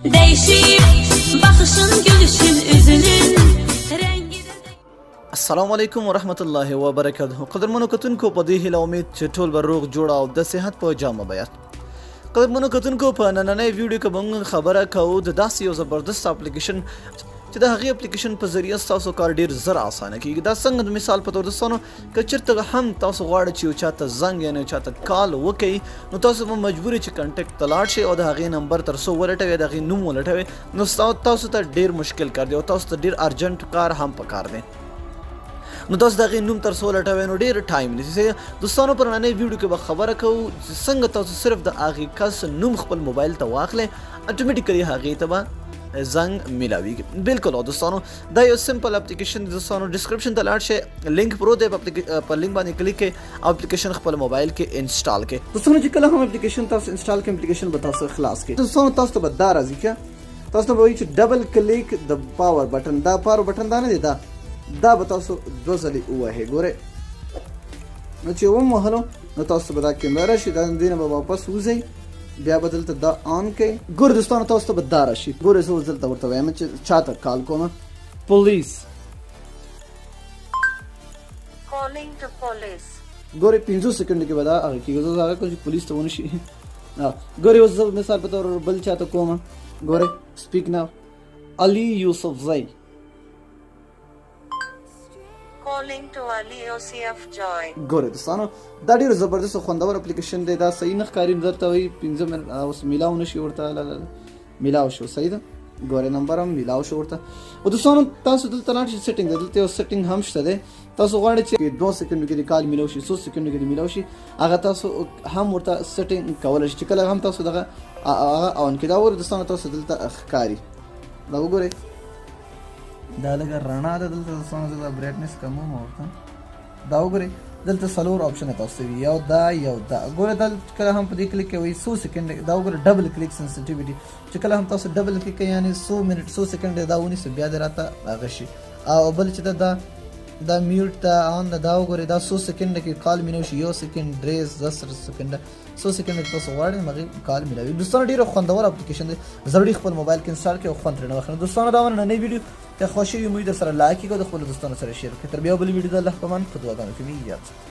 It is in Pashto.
Değişip baxışın, gülüşün, üzünün rengi de السلام علیکم ورحمت الله وبرکاته. قدرمنو کتونکو، په دې هیله امید چې ټول به روغ جوړ او د صحت په جامه به یاست. قدرمنو کتونکو، په نننۍ ویډیو کې به موږ خبره کوو د داسې یو زبردست اپلیکیشن چې د هغې اپلیکیشن په ذریعه ستاسو کار ډیر زر اسانه کیږي. دا څنګه؟ د مثال په تور دوستانو، که چېرته هم تاسو غواړئ چې یو چاته زنګ یعنی یو چاته کال وکړئ، نو تاسو به مجبور چې کنټکټ ته لاړ شئ او د هغې نمبر تر څو ولټوئ، د هغې نوم ولټوئ، نو تاسو ته ډیر مشکل کار دی او تاسو ته ډیر ارجنټ کار هم پکار دی، نو تاسو د هغې نوم تر څو لټوئ نو ډیر ټایم نیسي. دوستانو، په نننۍ ویډیو کې به خبره کوو چې څنګه تاسو صرف د هغې کس نوم خپل موبایل ته واخلئ، اتوماتیکلی هغې ته به زنګ میلاویږي. بالکل دوستانو، دا یو سمپل اپلیکیشن دی. دوستانو، ډیسکرپشن ته لاړ شئ، لینک پروت دی، په لینک باندې کلیک کړئ او اپلیکیشن خپل موبایل کې انسټال کړئ. دوستانو، چې کله هم اپلیکیشن تاسو انسټال کړئ، اپلیکیشن به تاسو خلاص کړئ. دوستانو، تاسو ته به دا راځي که تاسو ته به وایي چې ډبل کلیک د پاور بټن، دا پاور بټن دا نه دی، دا به تاسو دوه ځلې ووهئ. ګورئ، نو چې وموهلو نو تاسو به دا کیمره راشي، دا دې نه به واپس وځئ، بیا به دلته دا آن کړئ. ګوره دوستانو، تاسو ته به دا راشي. ګوره، زه اوس دلته ورته وایم چې چاته کال کوم، پولیس. Calling to police. ګورې، 5 سیکنډ کې به دا هغه کېږي. زه هغه کوم چې پولیس ته ونه شي. ګورې، اوس زه مثال په تور بل چاته کوم. ګورې، سپیک ناو، علي یوسفزی. Calling to Ali OCF Joy. ګورې دوستانو، دا ډېر زبردست او خوندور اپلیکیشن دی. دا صحیح نه ښکاري، درته وایي 5 منټ اوس میلاو نه شي ورته. لا لا، میلاو شو، صحیح ده. ګورې، نمبر هم میلاو شو ورته. او دوستانو، تاسو دلته لاړ شئ، سیټینګ ده، دلته یو سیټینګ هم شته دی. تاسو غواړئ چې 2 سیکنډو کې د کال میلاو شي، څو سیکنډو کې د میلاو شي، هغه تاسو هم ورته سیټینګ کولی شئ چې کله هم تاسو دغه هغه آن کړئ. دا وګورئ دوستانو، تاسو دلته ښکاري، دا وګورئ، دا لږه رڼا ده دلته. دوستانو، زه دا برایټنس کموم ورته. دا وګورئ، دلته څلور آپشن تاسو ته وي، یو دا، یو دا. ګوره، دا کله هم په دې کلیک کوئ څو سیکنډ، دا وګوره، ډبل کلیک سنسټیویټي، چې کله هم تاسو ډبل کلیک کوئ یعنی څو منټ، څو سیکنډ دا ونیسي، بیا دې راته هغه شي. او بل چې دا میوټ دا آن ده. دا وګورئ، دا څو سیکنډ کې کال مینو شي، یو سیکنډ، درې، 10 سیکنډ، څو سیکنډ کې تاسو غواړئ هغې کال میلاوي. دوستانو، ډېر خوندور اپلیکیشن دی، ضروري خپل موبایل کې انسټال کړئ او خوند ترېنه واخلئ. دوستانو، دا وه نننۍ ویډیو. که خوښ وي مو در سره لایک کړئ او د خپلو دوستانو سره شیر کړئ. تر بیا بلې ویډیو، د الله په امان، په دعاګانو کې مې یاد ساتئ.